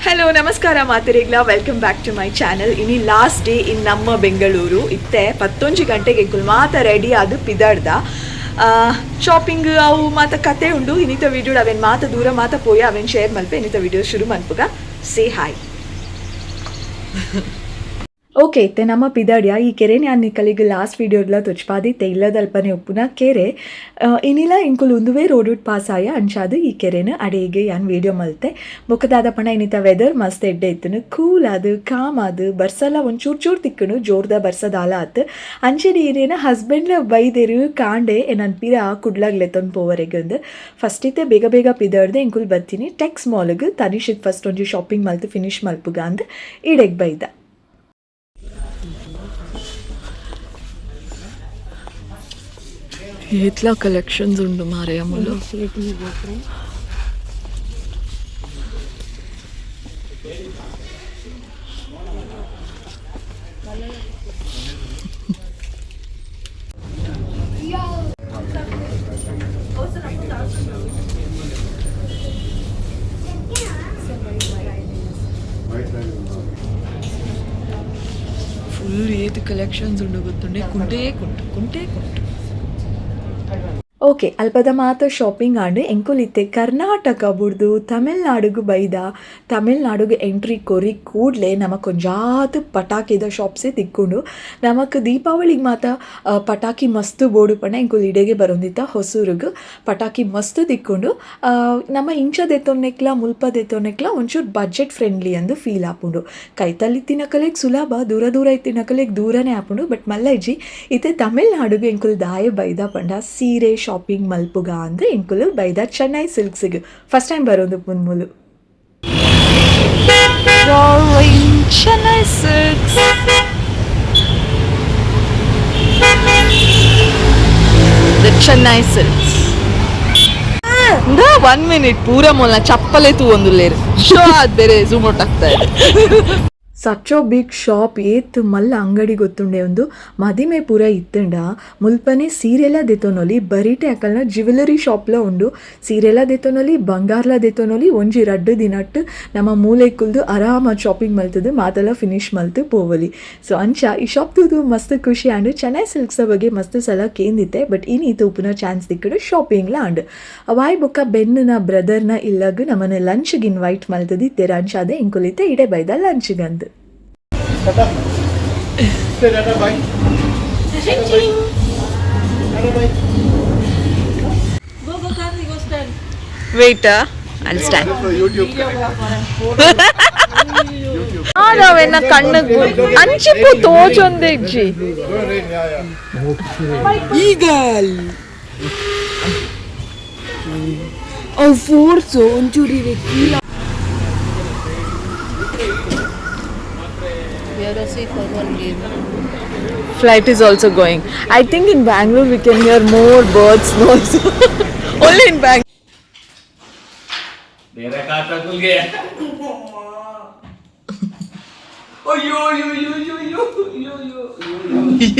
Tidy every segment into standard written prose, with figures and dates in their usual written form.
Hello, ನಮಸ್ಕಾರ ಮಾತೆರೆಗ್ಲ. Welcome back to my channel. ಇನಿ last day in ನಮ್ಮ ಬೆಂಗಳೂರು. ಇತ್ತೆ 11 ಗಂಟೆಗೆ ಎಂಕುಲು ಮಾತ ರೆಡಿ ಆದ್ ಪಿದಡ್ದ. ಶಾಪಿಂಗ್ ಅವು ಮಾತ ಕತೆ ಉಂಡು. ಇನಿತ ವಿಡಿಯೋ ಅವೇನ್ ಮಾತ ದೂರ ಮಾತ ಪೋಯ, ಅವೇನ್ ಶೇರ್ ಮಲ್ಪೆ. ಇನಿತ ವಿಡಿಯೋ ಶುರು ಮನ್ಪುಗ. Say hi. ಓಕೆ, ಇತ್ತೆ ನಮ್ಮ ಪಿದಾಡ್ಯ. ಈ ಕೆರೆ ಯಾನ್ ನಿಕಲಿಗ್ ಲಾಸ್ಟ್ ವಿಡಿಯೋಡ್ಲ ತೊಚ್ಪಾದಿತ್ತೆ. ಇಲ್ಲದಲ್ಪನೆ ಉಪ್ಪುನ ಕೆರೆ. ಇನಿಲ ಎಂಕುಲು ಉಂದುವೇ ರೋಡ್ ಪಾಸ್ ಆಯ. ಅಂಚಾದ್ ಈ ಕೆರೆನ ಅಡೆಗೆ ಯಾನ್ ವಿಡಿಯೋ ಮಲ್ತೆ. ಬೊಕ್ಕ ಪಂಡ ಇನಿತ ವೆದರ್ ಮಸ್ತ್ ಎಡ್ಡೆ ಇತ್ತುನು. ಕೂಲ್ ಆದ್, ಕಾಮ್ ಆದ್, ಬರ್ಸಲ ಒಂಚೂರು ಚೂರು ತಿಕ್ಕುನು, ಜೋರ್ದ ಬರ್ಸದಾಲ ಆತ್. ಅಂಚೆನೆ ಇರೇನ ಹಸ್ಬೆಂಡ್ಲ ಬೈದೆರು ಕಾಂಡೆ ಎನನ್ ಪಿರ ಕುಡ್ಲಾಗ್ ಲೆತ್ತೊಂದು ಪೋವರೆಗಂದು. ಫಸ್ಟ್ ಇತ್ತೆ ಬೇಗ ಬೇಗ ಪಿದಾಡ್ದೆ ಎಂಕುಲು ಬತ್ತೀನಿ ಟೆಕ್ಸ್ ಮಾಲ್ಗ್. ತನಿಷಿಕ್ ಫಸ್ಟ್ ಒಂಜಿ ಶಾಪಿಂಗ್ ಮಲ್ತು ಫಿನಿಶ್ ಮಲ್ಪುಗ ಅಂದ್ ಇಡೆಗ್ ಬೈದ. ಏತ್ಲಾ ಕಲೆಕ್ಷನ್ಸ್ ಉಂಡು ಮಾರೆ ಅಮುಲು. ಫುಲ್ ಏತ್ ಕಲೆಕ್ಷನ್ಸ್ ಉಂಡು ಗೊತ್ತುಂಡೆ. ಕುಂಟೇ ಕುಂಟು, ಕುಂಟೇ ಕುಂಟು. ಓಕೆ, ಅಲ್ಪದ ಮಾತ ಶಾಪಿಂಗ್ ಆಂಡ್. ಎಂಕುಲು ಇತ್ತೆ ಕರ್ನಾಟಕ ಬುಡ್ದು ತಮಿಳ್ನಾಡುಗು ಬೈದ. ತಮಿಳ್ನಾಡುಗು ಎಂಟ್ರಿ ಕೊರಿ ಕೂಡಲೇ ನಮಕೊಂಜಾತ್ ಪಟಾಕಿದ ಶಾಪ್ಸೇ ತಿಕ್ಕುಂಡು. ನಮಕ್ ದೀಪಾವಳಿಗೆ ಮಾತ ಪಟಾಕಿ ಮಸ್ತ್ ಬೋಡು ಪಂಡ ಎಂಕುಲು ಇಡೆಗೆ ಬರೊಂದಿತ್ತ ಹೊಸೂರುಗು. ಪಟಾಕಿ ಮಸ್ತ್ ತಿಕ್ಕುಂಡು. ನಮ್ಮ ಇಂಚ ದೆತ್ತೊನ್ನೆಕ್ಲ ಮುಲ್ಪ ದೆತ್ತೊನ್ನೆಕ್ಲ ಒಂಚೂರು ಬಜೆಟ್ ಫ್ರೆಂಡ್ಲಿ ಅಂದ್ ಫೀಲ್ ಆಪುಂಡು. ಕೈತಲ್ ಇತ್ತಿನಕಲೆಗ್ ಸುಲಭ, ದೂರ ದೂರ ಇತ್ತಿನಕಲೆಗ್ ದೂರನೇ ಆಪುಂಡು. ಬಟ್ ಮಲ್ಲಜ್ಜಿ. ಇತ್ತೆ ತಮಿಳ್ನಾಡುಗು ಎಂಕುಲು ದಾಯೆ ಬೈದ ಪಂಡ ಸೀರೆ ಶಾಪಿಂಗ್ ಮಲ್ಪುಗ ಅಂದ್ ಎಂಕುಲು ಬೈದ ಚೆನ್ನೈ ಸಿಲ್ಕ್ಸಿಗ್. ಫಸ್ಟ್ ಟೈಮ್ ಬರೋದು ಮೂಲು. Chennai silks. The Chennai silks. One minute, ಪೂರ ಮೊಲ ಚಪ್ಪಲೆ ತೂವೊಂದುಲ್ಲೇರು. ಶೋ ಅದ್ ಬೇರೆ ಝೂಮ್ ಔಟ್ ಆಗ್ತಾ ಇದೆ. Such a big shop. ಏತ್ ಮಲ್ಲ ಅಂಗಡಿ ಗೊತ್ತುಂಡೆ ಒಂದು. ಮದಿಮೆ ಪೂರ ಇತ್ತುಂಡ ಮುಲ್ಪನೆ ಸೀರೆಲ ದೆತೊನೊಲಿ. ಬರಿಟೆ ಅಕಲ್ನ ಜ್ಯುವೆಲರಿ ಶಾಪ್ಲ ಉಂಡು. ಸೀರೆಲ ದೆತೊನೊಲಿ, ಬಂಗಾರ್ಲ ದೆತೊನೊಲಿ. ಒಂಜಿ ರಡ್ಡ್ ದಿನಟ್ ನಮ್ಮ ಮೂಲೆ ಕುಲ್ದು ಆರಾಮ ಶಾಪಿಂಗ್ ಮಲ್ತುದು ಮಾತೆಲ್ಲ ಫಿನಿಶ್ ಮಲ್ತು ಪೋವೊಲಿ. ಸೊ ಅಂಚ ಈ ಶಾಪ್ ತೂದು ಮಸ್ತ್ ಖುಷಿ ಆಂಡ್. ಚೆನ್ನೈ ಸಿಲ್ಕ್ಸ್ ಬಗ್ಗೆ ಮಸ್ತ್ ಸಲ ಕೇಂದಿತ್ತೆ. ಬಟ್ ಇನಿ ತೂಪುನ ಚಾನ್ಸ್ ತಿಕ್ಕುಡು ಶಾಪಿಂಗ್ಲ ಆಂಡ್. ಅವಾಯ್ ಬೊಕ್ಕ ಬೆನ್ನುನ ಬ್ರದರ್ನ ಇಲ್ಲಗ್ ನಮನ ಲಂಚ್ಗೆ ಇನ್ವೈಟ್ ಮಲ್ತುದಿತ್ತೆರ್. ಅಂಚಾದ್ ಎಂಕುಲಿತ್ತೆ ಇಡೆ ಬೈದ ಲಂಚ್ಗಂದ್. Say tata bye. Tata bye. Tata bye. Go, go, Karthik, go stand. Wait, I'll stand. For YouTube connect. ನಾವೆನ್ನ ಕಣ್ಣು ಅಂಚಿಪು ತೋಜೊಂದಿಜ್ಜಿ. Go rain, yeah. Eagle. ಅವು ಫೋರ್ಸ್ ಒಂಚೂರು ಕೀಲ. We are also for one game. Flight is also going. I think in Bangalore we can hear more birds noise. Only in Bangalore. मेरा खाता खुल गया. ಅಯ್ಯೋ ಅಯ್ಯೋ ಅಯ್ಯೋ ಅಯ್ಯೋ ಅಯ್ಯೋ ಅಯ್ಯೋ ಅಯ್ಯೋ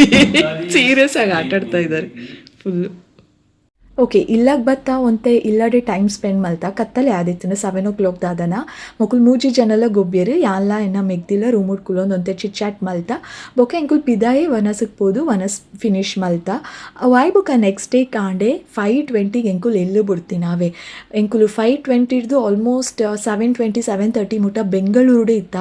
ಅಯ್ಯೋ. ಸೀರಿಯಸ್ ಆಗಿ ಆಟ ಆಡ್ತಾ ಇದ್ದಾರೆ ಫುಲ್. ಓಕೆ, ಇಲ್ಲಾಗ ಬತ್ತ ಒಂತೆ ಇಲ್ಲಡೆ ಟೈಮ್ ಸ್ಪೆಂಡ್ ಮಲ್ತ. ಕತ್ತಲೆ ಆದಿತ್ತುಂಡು, 7 ಓ ಕ್ಲಾಕ್ ದಾದನ. ಮೊಕುಲು ಮೂಜಿ ಜನಲ ಗೊಬ್ಬ್ಯೆರ್. ಯಾನ್ಲ ಎನ್ನ ಮೆಗ್ದಿಲ ರೂಮುಡ್ ಕುಲೊಂದು ಒಂತೆ ಚಿಟ್ ಚಾಟ್ ಮಲ್ತ. ಬೊಕ ಎಂಕುಲು ಪಿದಾಯೆ ವನಸಕ್ ಪೋದು ವನಸ್ ಫಿನಿಶ್ ಮಲ್ತ. ಅವಾಯ್ ಬೊಕ ನೆಕ್ಸ್ಟ್ ಡೇ ಕಾಂಡೆ 5:20ಗೆ ಎಂಕುಲು ಎಲ್ಲು ಬುಡ್ತಿನಾವೆ. ಎಂಕುಲು 5:20ರ್ದು ಆಲ್ಮೋಸ್ಟ್ 7:20, 7:30 ಮುಟ ಬೆಂಗಳೂರುಡೆ ಇತ್ತ.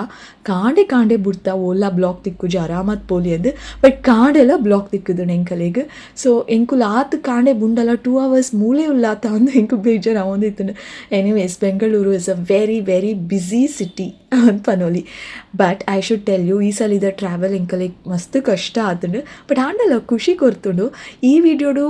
ಕಾಂಡೆ ಕಾಂಡೆ ಬುಡ್ತ, ಓಲಾ ಬ್ಲಾಕ್ ತಿಕ್ಕುಜಿ, ಆರಾಮತ್ ಪೋಲಿ ಅಂದ್. ಬಟ್ ಕಾಂಡೆಲ ಬ್ಲಾಕ್ ತಿಕ್ಕುದು ಎಂಕಲೆಗ್. ಸೊ ಎಂಕುಲು ಆತ್ ಕಾಂಡೆ ಬುಂಡಲ 2 ಅವರ್ಸ್ ಮೂಲೆ ಉಲ್ಲಾತ ಅಂದ್ ಎಂಕು ಬೇಜಾರು ಆವೊಂದಿತ್ತುಂಡು. Anyways, Bengaluru is a very very busy city ಅಂತ ಪನೊಲಿ. But I should tell you, ಈ ಸಲಿದ ಟ್ರಾವೆಲ್ ಎಂಕಲೆಗ್ ಮಸ್ತ್ ಕಷ್ಟ ಆತುಂಡು, ಬಟ್ ಆಂಡಲ ಖುಷಿ ಕೊರ್ತುಂಡು. ಈ ವಿಡಿಯೋಡು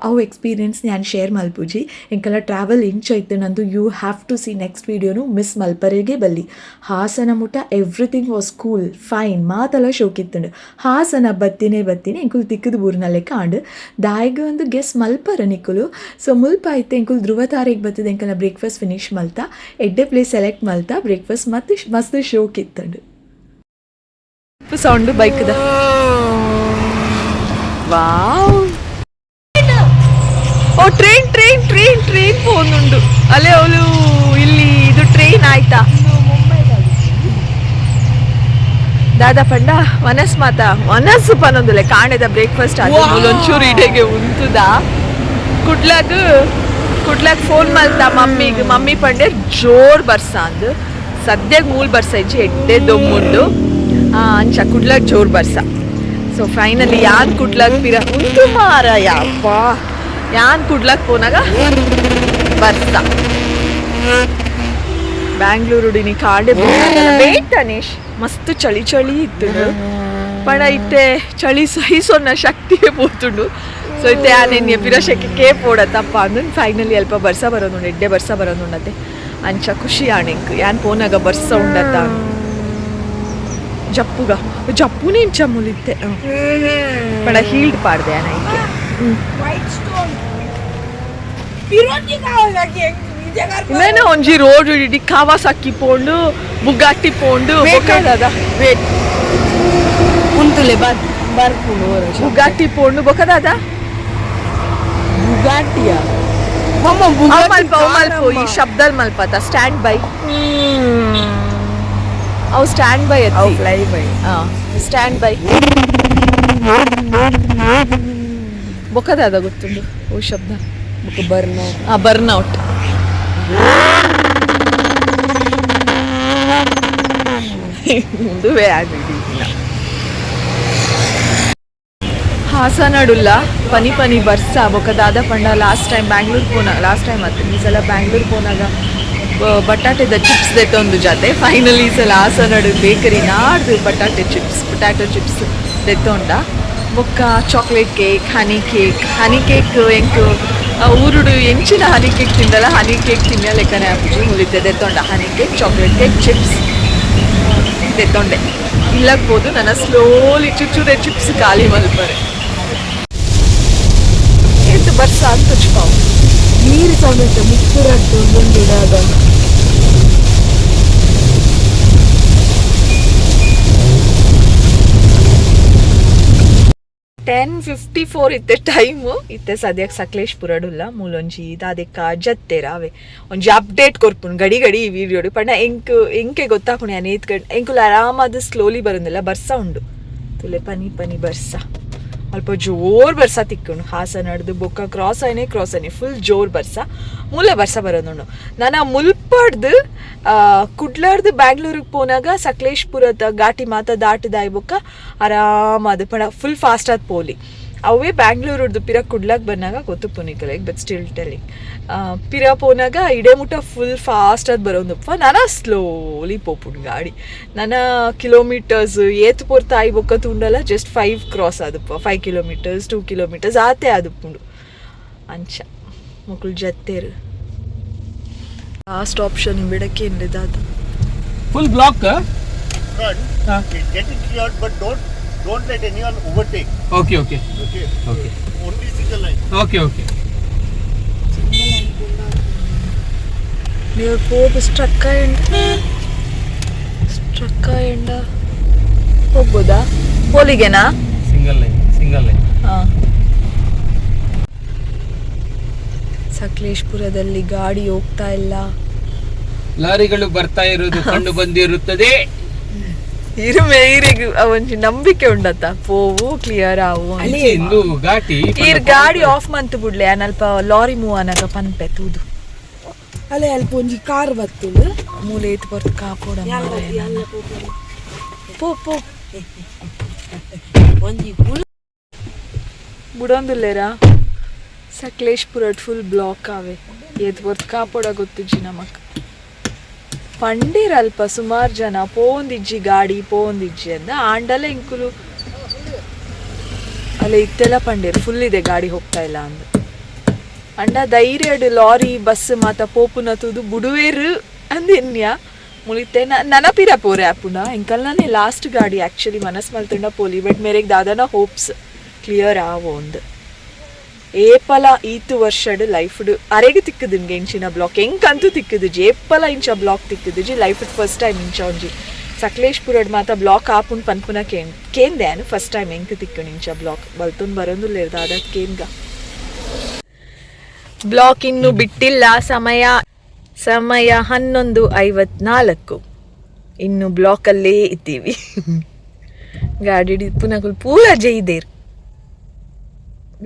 ಅವು ಎಕ್ಸ್ಪೀರಿಯನ್ಸ್ ಯಾನ್ ಶೇರ್ ಮಲ್ಪುಜಿ. ಎಂಕಲ ಟ್ರಾವೆಲ್ ಇಂಚ ಇತ್ತು ನಂದು you have to see next ವಿಡಿಯೋನು ಮಿಸ್ ಮಲ್ಪರೆಗೆ ಬಲ್ಲಿ. ಹಾಸನ ಮುಟ ಎವ್ರಿಥಿಂಗ್ ವಾಸ್ ಕೂಲ್, ಫೈನ್, ಮಾತಲ ಶೋಕಿತ್ತುಂಡು. ಹಾಸನ ಬತ್ತಿನೇ ಬತ್ತಿನಿ ಎಂಕುಲು ತಿಕ್ಕುದು ಬೂರ್ನ ಲೆಕ್ಕ ಆಂಡ್. ದಾಯಗ ಒಂದು ಗೆಸ್ ಮಲ್ಪರ ನಿಕುಲು. ಸೊ ಮುಲ್ಪ ಐತೆ ಎಂಕುಲು ಧ್ರುವ ತಾರೆಗ್ ಬತ್ತದ ಎಂಕಲ್ನ ಬ್ರೇಕ್ಫಾಸ್ಟ್ ಫಿನಿಶ್ ಮಲ್ತ. ಎಡ್ಡೆ ಪ್ಲೇಸ್ ಸೆಲೆಕ್ಟ್ ಮಲ್ತ ಬ್ರೇಕ್ಫಾಸ್ಟ್ ಮತ್ತು ಮಸ್ತ್ ಶೋಕ್ ಇತ್ತುಂಡು. ಸೌಂಡ್ ಬೈಕ್ದ. ವಾವ್! ಓ, ಟ್ರೈನ್ ಟ್ರೈನ್ ಟ್ರೈನ್ ಟ್ರೈನ್ ಪೋನುಂಡು. ಅಲ್ಲೇ ಅವಳು ಇಲ್ಲಿ. ಇದು ಟ್ರೈನ್ ಆಯ್ತಾ? ದಾದ ಪಂಡ ಮನಸ್ ಮಾತ ಮನಸ್ಸು ಪನೊಂದುಲೆ ಕಾಣೆದ ಬ್ರೇಕ್ಫಾಸ್ಟ್ ಅದು ಒಂಚೂರು ಇಡೆಗೆ ಉಂತುದ. ಕುಡ್ಲಾಗ ಕುಡ್ಲಾಗ ಫೋನ್ ಮಲ್ತ ಮಮ್ಮಿಗೆ, ಮಮ್ಮಿ ಪಂಡೆ ಜೋರ್ ಬರ್ಸ ಅಂದ್. ಸದ್ಯಕ್ಕೆ ಮೂಲ್ ಬರ್ಸ ಇಜ್ಜಿ, ಎಡ್ಡೆ ದೊಮ್ಮುಂಡು. ಅಂಚ ಕುಡ್ಲಾಗ ಜೋರ್ ಬರ್ಸ. ಸೊ ಫೈನಲಿ ಯಾನ್ ಕುಡ್ಲಾಗ ಪಿರ ಉಂತು ಮಾರ ಯಪ್ಪ, ಯಾನ್ ಕುಡ್ಲಾಗ ಪೋನಾಗ ಬರ್ಸ. ಬ್ಯಾಂಗ್ಳೂರು ಡಿನಿ ಕಾಡೆ ವೇಟ್ ಅನೀಶ್, ಮಸ್ತ್ ಚಳಿ ಚಳಿ ಇತ್ತು ಪಣ ಇತ್ತೆ ಚಳಿ ಸಹಿಸೋನ ಶಕ್ತಿಯೇ ಪೋತುಂಡು. ಸೊ ಇತ್ತೆ ಆನೆನ್ಯ ಪಿರಶಕ್ಕೆ ಕೇ ಪೋಡ ತಪ್ಪ ಅಂದು ಫೈನಲಿ ಅಲ್ಪ ಬರ್ಸ ಬರೋದುಂಡು, ಎಡ್ಡೆ ಬರ್ಸ ಬರೋದುಂಡತೆ. ಅಂಚ ಖುಷಿ ಆಣೆಂಕ್ ಯಾನ್ ಪೋನಾಗ ಬರ್ಸ ಉಂಡತ್ತ. ಜಪ್ಪುಗ ಜಪ್ಪುನೇ ಇಂಚ ಮುಲಿತ್ತೆ ಪಣ ಹೀಲ್ಡ್ ಪಾಡ್ದೆ ಆನ ಐಕೆ. ಇನ್ನೇನ ಒಂಜಿ ರೋಡ್ ಇಡೀ ಕಾವಾಸಾಕಿ ಪೋಂಡು, ಬುಗಾಟಿ ಪೋಂಡು. ವೇಟ್, ಉಂತುಲೆ ಬಾರ್ ಬರ್ಪುಂಡು. ಬುಗಾಟಿ ಪೋಂಡು ಬೊಕದಾದ. ಬುಗಾಟಿಯಾ? ಅವ್ ಮಲ್ಪ, ಅವ್ ಮಲ್ಪ, ಈ ಶಬ್ದಲ್ ಮಲ್ಪತ. ಸ್ಟ್ಯಾಂಡ್ ಬೈ, ಅವು ಸ್ಟ್ಯಾಂಡ್ ಬೈ. ಅವು fly by. Stand by. ಬೊಕದಾದ ಗೊತ್ತುಂಡು ಓ ಶಬ್ದ? ಬೊಕ ಬರ್ನ್. ಆ ಬರ್ನ್ ಔಟ್. ಮುಂದುವೆ ಆಗಿಲ್ಲ. ಹಾಸನಡುಲ್ಲ ಪನಿ ಪನಿ ಬರ್ಸ. ಬೊಕ ದಾದ ಪಂಡ, ಲಾಸ್ಟ್ ಟೈಮ್ ಬ್ಯಾಂಗ್ಳೂರ್ ಪೋನಾಗ, ಲಾಸ್ಟ್ ಟೈಮ್ ಆತು, ಈ ಸಲ ಬ್ಯಾಂಗ್ಳೂರ್ ಪೋನಾಗ ಬಟಾಟೆದ ಚಿಪ್ಸ್ ದೆತ್ತೊಂದು ಜಾತೆ. ಫೈನಲಿ ಈ ಸಲ ಹಾಸನಡು ಬೇಕರಿ ನಾಡ್ದು ಬಟಾಟೆ chips, potato chips ದೆತ್ತೊಂಡ. ಬೊಕ್ಕ chocolate cake, honey cake. Honey cake ಎಂಕ್ ಊರುಡು ಎಂಚಿನ ಹನಿ ಕೇಕ್ ತಿಂದಲ್ಲ, ಹನಿ ಕೇಕ್ ತಿನ್ನ ಲೆಕ್ಕನೆ ಆಪುಜಿ. ಮುಲಿತೆ ದೆತ್ತೊಂಡ honey cake, chocolate cake, chips ದೆತ್ತೊಂಡೆ. ಇಲ್ಲಕ್ ಪೋದು ನನ್ನ ಸ್ಲೋಲಿ ಚುಚ್ಚುರೆ ಚಿಪ್ಸ್ ಖಾಲಿ ಮಲ್ಪರೆ. ಏತ್ ಬರ್ಸ ಅಂತ ತುಚ್ಪಾವು. ನೀರು ಸಮೇತ ಮುಕ್ಕುರಟ್ಟು ಒಂದೊಂದು ಇಡಾದ. 10:54 ಇತ್ತೆ ಟೈಮು. ಇತ್ತೆ ಸದ್ಯಕ್ಕೆ ಸಕಲೇಶ್ಪುರಡುಲ್ಲ. ಮೂಲೊಂಜಿ ದಾದೆಕ್ಕ ಜತ್ತೇರ ಅವೆ ಒಂಜಿ ಅಪ್ಡೇಟ್ ಕೊರ್ಪುನು ಗಡಿ ಗಡಿ ಈ ವಿಡಿಯೋಡು. ಪಂಡ ಎಂಕ್ ಎಂಕೆ ಗೊತ್ತಾಪುಣೆ ಏತ್ ಗಂಟೆ ಎಂಕುಲು ಆರಾಮಾದ ಸ್ಲೋಲಿ ಬರೋದಿಲ್ಲ. ಬರ್ಸ ಉಂಡು ತುಲೆ, ಪನಿ ಪನಿ ಬರ್ಸ. ಅಲ್ಪ ಜೋರ್ ಬರ್ಸ ತಿಕ್ಕುಂಡು. ಹಾಸನಡ್ದು ಬೊಕ್ಕ ಕ್ರಾಸ್ ಆಯ್ನೆ, ಕ್ರಾಸ್ ಆಯ್ನೆ ಫುಲ್ ಜೋರ್ ಬರ್ಸ. ಮೂಲ ಬರ್ಸ ಬರೋದುಂಡು. ನಾನು ಮುಲ್ಪಡ್ದು ಕುಡ್ಲಾರ್ದು ಬ್ಯಾಂಗ್ಳೂರಿಗೆ ಪೋನಾಗ ಸಕಲೇಶ್ಪುರದ ಘಾಟಿ ಮಾತ ದಾಟದಾಯ್ ಬೊಕ್ಕ ಆರಾಮಾದ ಪಣ ಫುಲ್ ಫಾಸ್ಟ್ ಆದ್ ಪೋಲಿ. ಅವೇ ಬ್ಯಾಂಗ್ಳೂರ್ದು ಪಿರ ಕುಡ್ಲಾಕ್ ಬಂದಾಗ ಗೊತ್ತು ಪುನಿಕಲೆಗ್, but still telling, ಪಿರ ಪೋನಾಗ ಇಡೇ ಮುಟ ಫುಲ್ ಫಾಸ್ಟ್ ಆದ್ ಬರೋಂದಪ್ಪ. ನಾನ ಸ್ಲೋಲಿ ಪೋಪುಂಡು ಗಾಡಿ. ನನ್ನ ಕಿಲೋಮೀಟರ್ಸ್ ಏತ್ ಪೊರ್ತು ಆಯ್ ಬೊಕ್ಕ ತೂಂಡಲ ಜಸ್ಟ್ 5 ಕ್ರಾಸ್ ಆದಪ್ಪ, 5 ಕಿಲೋಮೀಟರ್ಸ್, 2 ಕಿಲೋಮೀಟರ್ಸ್ ಆತೆ ಆದಪ್ಪುಂಡು. ಅಂಚ ಮೊಕುಲು ಜತ್ತೇರು. ಲಾಸ್ಟ್ ಆಪ್ಷನ್ ಬಿಡಕ್ಕೆ ದಾದ. Full block. Front, get it cleared, but don't let anyone overtake. Okay okay. Okay. Okay. Only single line. Okay okay. ನೀವು ಪೋಪು ಸ್ಟ್ರಕ್ ಆಯಂಡ, ಸ್ಟ್ರಕ್ ಆಯಂಡ ಹೋಗ್ಬೋದಾ ಪೋಲಿಗೆನಾ? Single line, single line. ಹಾಂ, ಸಕಲೇಶ್ಪುರದಲ್ಲಿ ಗಾಡಿ ಹೋಗ್ತಾ ಇಲ್ಲ. ಲಾರಿಗಳು ಬರ್ತಾ ಇರುವುದು ಕಂಡು ಬಂದಿರುತ್ತದೆ. ಇರುಮೆ ಈರೆಗ್ ಒಂಜಿ ನಂಬಿಕೆ ಉಂಡತ್ತ, ಪೋವು ಕ್ಲಿಯರ್ ಆವು ಅಂತ. ಇಂದು ಘಾಟಿ. ಈರ್ ಗಾಡಿ ಆಫ್ ಮಂತ್ ಬುಡ್ಲೆ, ಅಲ್ಪ ಲಾರಿ ಮೂವ್ ಅನಗ ಪನ್ಪೆ ತೂದು. ಅಲ್ಲೇ ಅಲ್ಪ ಒಂಜಿ ಕಾರ್ ಬತ್ತುಂಡು. ಮೂಲೆ ಏತ್ ಬರ್ತು ಕಾಪೋಡ. ಪೋ ಪೋ. ಒಂಜಿ ಬುಡೊಂದುಲ್ಲೇರಾ? ಸಕಲೇಶ್ಪುರ ಫುಲ್ ಬ್ಲಾಕ್ ಆವೆ. ಏತ್ ಬರ್ತು ಕಾಪೋಡ ಗೊತ್ತಿಜ್ಜಿ ನಮಕ್. ಪಂಡೇರ್ ಅಲ್ಪ ಸುಮಾರು ಜನ ಪೋಂದಿಜ್ಜಿ, ಗಾಡಿ ಪೋಂದಿಜ್ಜಿ ಅಂದ. ಆಂಡಲ ಇಂಕುಲು ಅಲ್ಲ ಇತ್ತೆಲ್ಲ ಪಂಡೇರ್ ಫುಲ್ ಇದೆ, ಗಾಡಿ ಹೋಗ್ತಾ ಇಲ್ಲ ಅಂದ. ಅಂಡ ಧೈರ್ಯಡ್ ಲಾರಿ ಬಸ್ ಮಾತ ಪೋಪುನ ತೂದು ಬುಡುವೇರು ಅಂದೆನ್ಯ ಮುಳಿತೆ. ನನಪಿರ ಪೋರೆ ಆಪುಂಡ ಎಂಕಲ್ನೇ ಲಾಸ್ಟ್ ಗಾಡಿ. ಆ್ಯಕ್ಚುಲಿ ಮನಸ್ ಮಲ್ತುಂಡ ಪೋಲಿ, ಬಟ್ ಮೇರೆಗ್ ದಾದನ ಹೋಪ್ಸ್ ಕ್ಲಿಯರ್ ಆವೋ ಅಂದ್. ಏಪಲ ಈತು ವರ್ಷಡ್ ಲೈಫ್ಡ್ ಅರೆಗ್ ತಿಕ್ಕುದು ಇಂಚಿನ ಬ್ಲಾಕ್. ಎಂಕಂತೂ ತಿಕ್ಕುದುಜಿ ಏಪಲ ಇಂಚ ಬ್ಲಾಕ್ ತಿಕ್ಕುದುಜಿ. Life first time ಇಂಚ ಒಂಜಿ ಸಕಲೇಶ್ಪುರಡ್ ಮಾತ ಬ್ಲಾಕ್ ಆಪುಂಡು ಪನ್ಪುನ ಕೇಂದೆ. ಫಸ್ಟ್ ಟೈಮ್ ಎಂಕ್ ತಿಕ್ಕುಂಡು ಇಂಚ ಬ್ಲಾಕ್. ಬಲ್ತೊಂದು ಬರೋಂದುಲ್ಲೇರ್ ದಾದ ಕೇನ್ಗ. ಬ್ಲಾಕ್ ಇನ್ನು ಬಿಟ್ಟಿಲ್ಲ. ಸಮಯ ಸಮಯ 11:54. ಇನ್ನು ಬ್ಲಾಕಲ್ಲೇ ಇದ್ದೀವಿ. ಗಾಡಿ ಇಪ್ಪುನಕುಲು ಪೂರ ಜೈದೇರ್.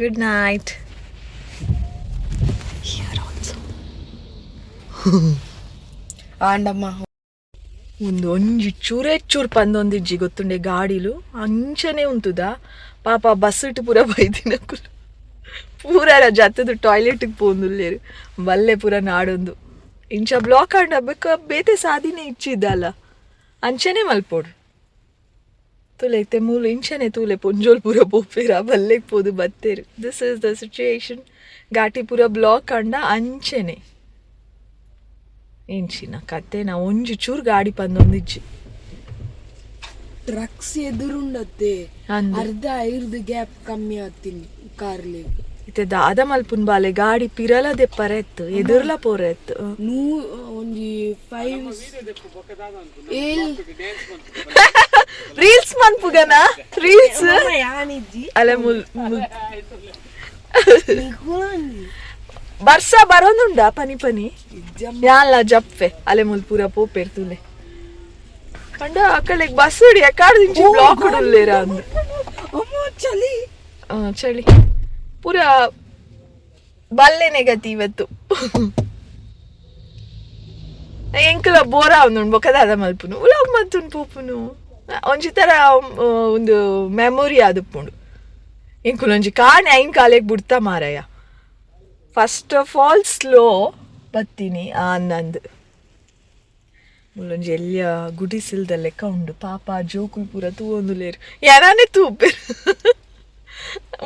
Good night. Here also. ಆಂಡಮ್ಮ. ಒಂದು ಒಂಜಿ ಚೂರೇ ಚೂರು ಪಂದೊಂದಿಜ್ಜಿ ಗೊತ್ತುಂಡೆ ಗಾಡಿಲು ಅಂಚನೆ ಉಂತುದ. ಪಾಪ ಬಸ್ ಇಟ್ಟು ಪೂರ ಬೈದಿನಕುಲು ಪೂರ ಜತ್ತದು ಟಾಯ್ಲೆಟ್ಗೆ ಪೋಂದುಲ್ಲೇರು. ಬಲ್ಲೆ ಪೂರ ನಾಡೊಂದು ಇಂಚ ಬ್ಲಾಕ್ ಆಂಡ ಬೇಕ ಬೇತೆ ಸಾದಿನೇ ಇಚ್ಚಿದ್ದಲ್ಲ, ಅಂಚನೆ ಮಲ್ಪೋಡು. ತೂಲೆ ಇತ್ತೆ ಮೂಲು ಇಂಚನೆ ತೂಲೆ ಪೊಂಜೋಲ್ ಪೂರ ಪೋಪೇರ ಬಲ್ಲೆಗ್ ಪೋದು ಬತ್ತೇರು. This is the situation. ಘಾಟಿ ಪೂರ ಬ್ಲಾಕ್ ಆಂಡ ಅಂಚನೆ. ಎಂಚಿನ ಕತೆ ನಾ, ಒಂಜಿ ಚೂರು ಗಾಡಿ ಪಂದೊಂದಿಜ್ಜಿ. ಟ್ರಕ್ಸ್ ಎದುರುಂಡತ್ತೆ. ಅಂದ್. ಅರ್ಧ ಐರ್ದು ಗ್ಯಾಪ್ ಕಮ್ಮಿ ಆತೀನಿ ಕಾರ್ಲೆಗ್. ಇತ್ತೆ ದಾದ ಮಲ್ಪುನ್ ಬಾಲೆ, ಗಾಡಿ ಪಿರಲ ದೆಪ್ಪರ ಎತ್ತು, ಎದುರ್ಲ ಪೋರ ಎತ್ತು. ನೂ ಒಂಜಿ ಫೈವ್ ಏಲ್. ರೀಲ್ಸ್ ಮನ್ಪುಗನ ರೀಲ್ಸ್. ಯಾನಿಜ್ಜಿ. ಅಲೆ ಮುಲ್ ಮುಲ್ ಬರ್ಸ ಬರೋದುಂಡ ಪನಿ ಪನಿ. ಯಾನ್ಲ ಜಪ್ಪೆ ಅಲೆ ಮುಲ್ ಪೂರ ಪೋಪೇರ್ ತೂಲೆ. ಪಂಡ ಅಕ್ಕಳಿಗೆ ಬಸ್ ಎಕಾಡ್ದಿಂಚಿ ಬ್ಲಾಕ್ ಉಲ್ಲೇರ ಅಂದ್. ಅಮ್ಮ, ಚಳಿ. ಆ, ಚಳಿ ಪೂರ ಬಲ್ಲೆನೆ ಗತಿ ಇವತ್ತು. ಎಂಕಲ ಬೋರ ಉಂಡು ಬೊಕ ದಾದ ಮಲ್ಪುನು? ಉಲಾಗ್ ಮಲ್ತುನ್ ಪೋಪುನು. ಒಂಜಿ ತರ ಒಂದು ಮೆಮೊರಿ ಆದುಪ್ಪುಂಡು. ಎಂಕುಲು ಒಂಜಿ ಕಾಣೆ ಐನ್ ಕಾಲೆಗ್ ಬುಡ್ತಾ ಮಾರಾಯ. ಫಸ್ಟ್ ಆಫ್ ಆಲ್ ಸ್ಲೋ ಬತ್ತೀನಿ ನಂದು. ಮುಲ್ಲೊಂಜಿ ಎಲ್ಯ ಗುಡಿಸಿಲ್ದ ಲೆಕ್ಕ ಉಂಡು. ಪಾಪ ಜೋಕುಲು ಪೂರ ತೂವೊಂದುಲ್ಲೇರು, ಯಾರಾನೆ ತೂಪೆರ್.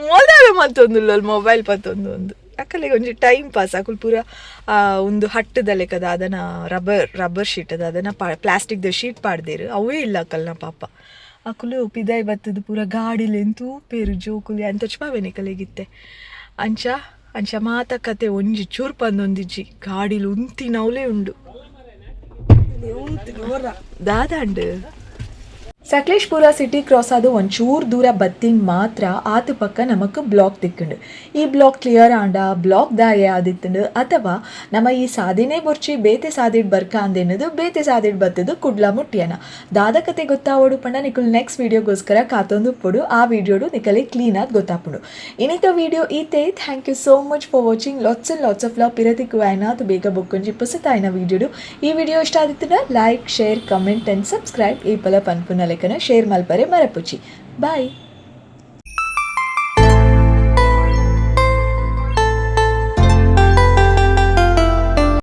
ಮೋದಾರ ಮಲ್ತೊಂದುಲ್ಲ, ಮೊಬೈಲ್ ಪತ್ತೊಂದು ಒಂದು ಅಕ್ಕಲಿಗೆ ಒಂಜಿ ಟೈಮ್ ಪಾಸ್. ಅಕುಲು ಪೂರ ಒಂದು ಹಟ್ಟದ ಲೆಕ್ಕದ ಅದನ್ನ ರಬ್ಬರ್ ರಬ್ಬರ್ ಶೀಟ್ ಅದ ಅದನ್ನ ಪ್ಲಾಸ್ಟಿಕ್ the sheet ಪಾಡ್ದೇರು, ಅವೇ ಇಲ್ಲ ಅಕ್ಕಲ್ನ. ಪಾಪ ಅಕುಲು ಪಿದಾಯಿ ಬತ್ತದು ಪೂರ ಗಾಡಿಲೆನ್ ತೂಪೇರು ಜೋಕುಲು ಎಂತ ಕಲೆಗಿತ್ತೆ. ಅಂಚ ಅಂಚ ಮಾತ ಕತೆ. ಒಂಜಿ ಚೂರು ಪಂದೊಂದಿಜ್ಜಿ ಗಾಡಿಲು, ಉಂತಿನವಲೇ ಉಂಡು. ದಾದಾಂಡ್. ಸಕಲೇಶ್ಪುರ ಸಿಟಿ ಕ್ರಾಸ್ ಆದ ಒಂಚೂರು ದೂರ ಬತ್ತಿನ ಮಾತ್ರ ಆತ ಪಕ್ಕ ನಮಕ್ ಬ್ಲಾಕ್ ತಿಕ್ಕಂಡು. ಈ ಬ್ಲಾಕ್ ಕ್ಲಿಯರ್ ಆಂಡ, ಬ್ಲಾಕ್ ದಾಯ ಆದಿತ್ತಂಡು ಅಥವಾ ನಮ್ಮ ಈ ಸಾದಿನೇ ಬೊರ್ಚಿ ಬೇತೆ ಸಾದಿಡ್ ಬರ್ಕ ಅಂದೇನದು ಬೇತೆ ಸಾದಿಡ್ ಬತ್ತದು ಕುಡ್ಲ ಮುಟ್ಟಿಯನ ದಾದ ಕತೆ ಗೊತ್ತಾವೋಡು ಪಂಡ ನಿಕುಲ್ ನೆಕ್ಸ್ಟ್ ವೀಡಿಯೋಗೋಸ್ಕರ ಕಾತೊಂದು ಪೊಡು. ಆ ವಿಡಿಯೋಡು ನಿಕಲೆ ಕ್ಲೀನ್ ಆದ್ ಗೊತ್ತಾಪುಂಡು. ಇನ್ನಿತ video ಈತೆ. Thank you so much for watching. Lots and lots of love. ಪಿರತಿಕ್ಕು ಆಯ್ನಾತ್ ಬೇಗ ಬೊಕ್ಕೊಂಜಿ ಪುಸತಾಯಿನ ವಿಡಿಯೋಡು. ಈ ವಿಡಿಯೋ ಇಷ್ಟ ಆದಿತ್ತನ like, share, comment and subscribe. ಈ ಪಲ ಪನ್ಪುನ ಲೆಕ್ಕನ ಶೇರ್ ಮಲ್ಪರೆ ಮರಪುಚಿ. ಬಾಯ್.